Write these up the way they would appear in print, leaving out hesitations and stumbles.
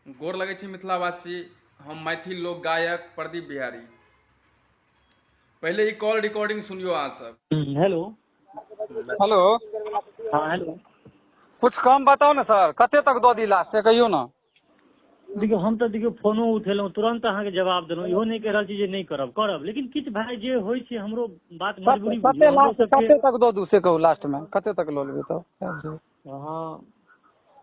गोर लगै छी मिथिलावासी। हम मैथिल लोक गायक प्रदीप बिहारी। पहिले ई कॉल रिकॉर्डिंग सुनियो अहाँ सब। हेलो। हेलो। हाँ हेलो। कुछ कम बताउ ने सर, कते तक दऽ दी लास्ट से कहियौ ने। देखियौ हम तऽ देखियौ फोनो उठेलहुँ, तुरन्त अहाँके जवाब देलहुँ। इहो नहि कहि रहल छी जे नहि करब, करब, लेकिन किछु भाय जे होइ छै हमरो बात मजबूरी कते बुझियौ, हमरो लास्ट सबके। कते तक दऽ दू से कहू, लास्ट मे कते तक लऽ लेबै तब? अहाँ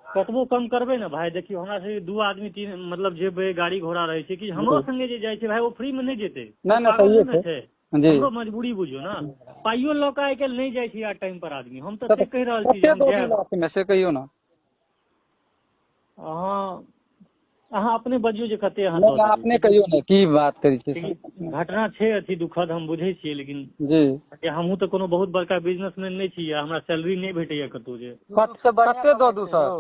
कतबो कम करबै ने भाय, देखियौ हमरा सबके दू आदमी तीन मतलब जेबै, गाड़ी घोड़ा रहै छै कि हमरो संगे जे जाइ छै भाय ओ फ्री मे नहि जेतै। नहि नहि पागल सहिए नहि ने छै छै। जी। हमरो मजबूरी बुझियौ ने, पाइयो लऽ कऽ आइ काल्हि नहि जाइ छै यार टाइम पर आदमी। हम तऽ से कहि रहल छी जे कते हम दऽ दी जायब। लास्ट मे से कहियौ ने। अहाँ अहाँ अपने बजियौ जे कते अहाँ नहि दऽ नहि, देबै। अपने कहियौ ने, की बात करै छियै लेकिन घटना छै अथी दुखद, हम बुझै छियै, लेकिन जी हमहूँ तऽ कोनो बहुत बड़का बिजनेसमैन नहि छी, हमरा सैलरी नहि भेटैया कतहु जे। कते दऽ दू सर?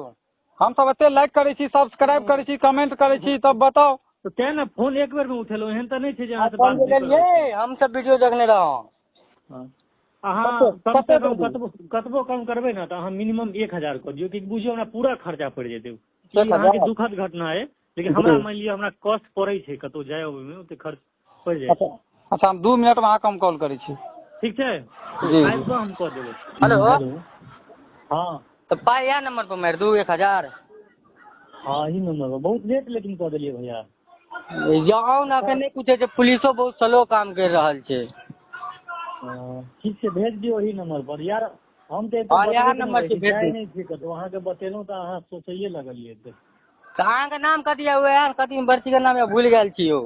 हमसब एते लाइक करै छी, सब्सक्राइब करै छी, कमेंट करै छी, तब बताउ। तऽ तें ने फोन एक बेर मे उठेलहुँ, एहन तऽ नहि छै जे अहाँ से बात नहि करबै। लेलियै हम सब वीडियो देखने रहौं। हँ। अहाँ कते कम कते से दऽ कम दू? कतबो कतबो कम करबै ने तऽ अहाँ मिनिमम 1000 कऽ दियौ, कि बुझियौ हमरा पूरा खर्चा पड़ि जेतै। ई एक अहाँके हजार दुखद घटना अइ, लेकिन जी हमरा मानि लिअ हमरा कष्ट पड़ै छै कतहु जाय अबै मे, ओते खर्च पड़ि जाइ अच्छा छै। अच्छा, हम 2 मिनट मे अहाँके हम कॉल करै छी। ठीक छै, जी आबि जी कऽ हम कऽ देबै। हेलो। हेलो। हँ तऽ पाइ इएह नंबर पर मारि दू 1000। हँ एही नंबर पर। बहुत लेट लेकिन कऽ देलियै भैया। जाउ ने, एखन नहि पूछै छै, पुलिसो बहुत स्लो काम करि रहल छै। ठीक छै, भेज दियौ एही नंबर पर यार। हम तऽ एतऽ हँ इएह बतबैत नहि नंबर रहै छै, छी, भेज जाइ दू। नहि छी कतहु। अहाँके बतेलहुँ तऽ अहाँ सोचैये लगलियै तऽ। तऽ अहाँके नाम कथी यऽ? उएह कथी बर्षी के नाम यऽ, भूलि गेल छी यौ।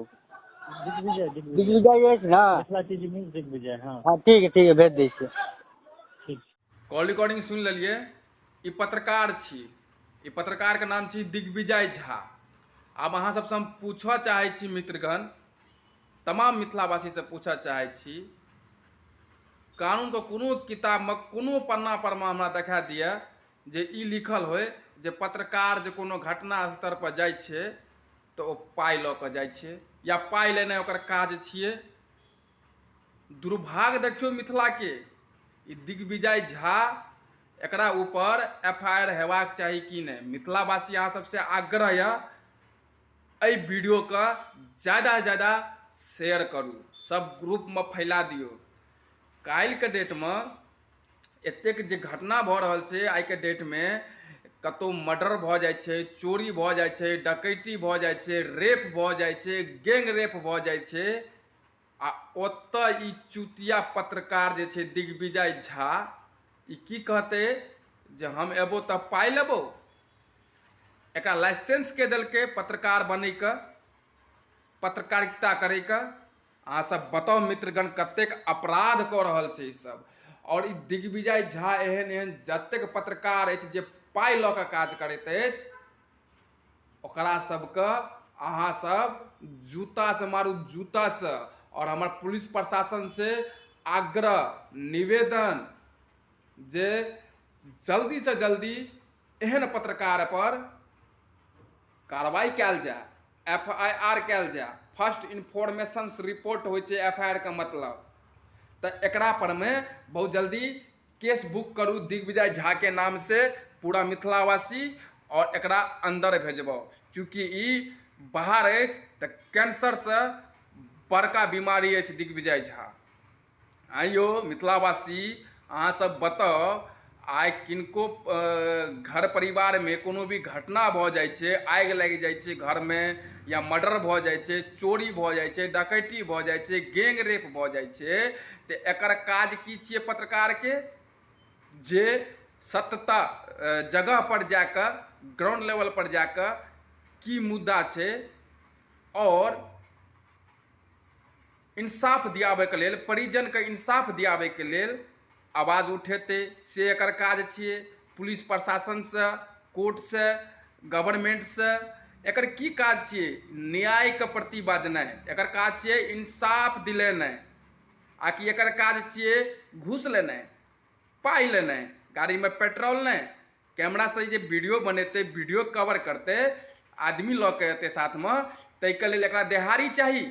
दिग्विजय दिग्विजय। दिग्विजय अछि ने? Mithila TV news Digvijay. हँ हँ ठीक है, ठीक है, भेज दै छियै। ठीक। कॉल रिकॉर्डिंग सुनि लेलियै। ई पत्रकार छी, ई पत्रकारके नाम छी दिग्विजय झा। आब अहाँ सबसँ हम पूछऽ चाहै छी मित्रगण, तमाम मिथिलावासीसँ पूछऽ चाहै छी, कानूनके कोनो किताबमे कोनो पन्ना पर मे हमरा देखा दिअ जे ई लिखल होय जे पत्रकार जे कोनो घटना स्तर पर जाइ छै तऽ ओ पाइ लऽ कऽ जाइ छै या पाइ लेनाइ ओकर काज छियै। दुर्भाग्य देखियौ मिथिलाके, ई दिग्विजय झा, एकरा ऊपर एफ I R हेबाक चाही कि नहि? मिथिलावासी अहाँ सबसँ आग्रह यऽ, एहि वीडियोके ज्यादासँ ज्यादा शेयर करू, सब ग्रुपमे फैला दियौ। काल्हिके डेटमे एतेक जे घटना भऽ रहल छै, आइके डेटमे कतहु मर्डर भऽ जाइ छै, चोरी भऽ जाइ छै, डकैती भऽ जाइ छै, रेप भऽ जाइ छै, गैंग रेप भऽ जाइ छै, आ ओतऽ ई चुतिया पत्रकार जे छै दिग्विजय झा, ई की कहतै जे हम एबो तऽ पाइ लेबो? एकरा लाइसेंस के देलकै पत्रकार बनैके, पत्रकारिता करैके? अहाँ सब बताउ मित्रगण, कतेक अपराध कऽ रहल छै ई सब। आओर ई दिग्विजय झा एहन एहन जतेक पत्रकार अछि जे पाइ लऽ कऽ काज करैत अछि, ओकरा सबके अहाँ सब जूतासँ मारू, जूतासँ। आओर हमर पुलिस प्रशासन से आग्रह निवेदन जे जल्दीसँ जल्दी एहन पत्रकार पर कार्रवाई कयल जाय, एफ I R कयल जाय। फर्स्ट इन्फॉर्मेशन रिपोर्ट होइ छै एफ I R के मतलब। तऽ एकरा पर मे बहुत जल्दी केस बुक करू दिग्विजय झा के नाम से पूरा मिथिलावासी, और एकरा अंदर भेजबाउ। चूँकि ई बाहर अछि तऽ कैंसरसँ बड़का बीमारी अछि दिग्विजय झा। आइयो मिथिलावासी अहाँ सब बताउ, आइ किनको घर परिवारमे कोनो भी घटना भऽ जाइ छै, आगि लागि जाइ छै घरमे, या मर्डर भऽ जाइ छै, चोरी भऽ जाइ छै, डकैती भऽ जाइ छै, गैंग रेप भऽ जाइ छै, तऽ एकर काज की छियै पत्रकारके? जे सत्यता जगह पर जाकऽ, ग्राउंड लेवल पर जाकऽ की मुद्दा छै और इंसाफ दियाबैके लेल, परिजनके इंसाफ दियाबैके लेल आवाज उठेतै, से एकर काज छियै। पुलिस प्रशासनसँ, कोर्टसँ, गवर्नमेन्टसँ एकर की काज छियै? न्यायके प्रति बाजनाइ एकर काज छियै, इंसाफ दिलेनाइ, आ कि एकर काज छियै घूस लेनाइ, पाइ लेनाइ, गाड़ीमे पेट्रोल नहि, कैमरासँ जे वीडियो बनेतै, वीडियो कवर करतै, आदमी लऽ कऽ एतै साथमे, ताहिके लेल एकरा देहाड़ी चाही,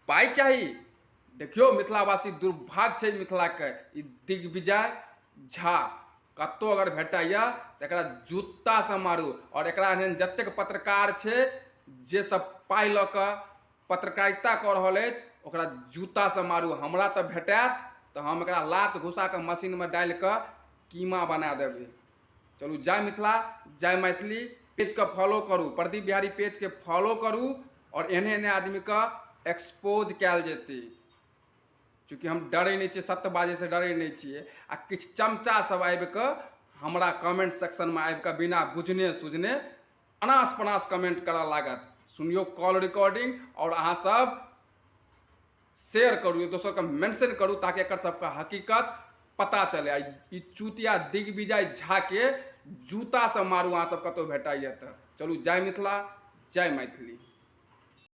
पाइ चाही। देखियौ मिथिलावासी, दुर्भाग्य छै मिथिलाके, ई दिग्विजय झा कतहु अगर भेटैए तऽ एकरा जूतासँ मारू। आओर एकरा एहन जतेक पत्रकार छै जे सब पाइ लऽ कऽ पत्रकारिता कऽ रहल अछि, ओकरा जूतासँ मारू। हमरा तऽ भेटायत तऽ हम एकरा लात घुसा कऽ मशीनमे डालि कऽ कीमा बना देबै। चलू, जय मिथिला, जय मैथिली। पेजके फॉलो करू, प्रदीप बिहारी पेजके फॉलो करू आओर एहने एहने आदमीके एक्सपोज कयल जेतै। चूँकि हम डरै नहि छियै, सत्य बाजैसँ डरै नहि छियै। आ किछु चमचा सब आबि कऽ हमरा कमेंट सेक्शनमे आबि कऽ बिना बुझने सुझने अनास पनास कमेंट करऽ लागत। सुनियौ कॉल रिकॉर्डिंग आओर अहाँ सब शेयर करू, एक दोसरके मेंशन करू ताकि एकर सबके हकीकत पता चले। आ ई चूतिया दिग्विजय झाके जूतासँ मारू अहाँ सब कतहु भेटाइए तऽ। चलू, जय मिथिला, जय मैथिली।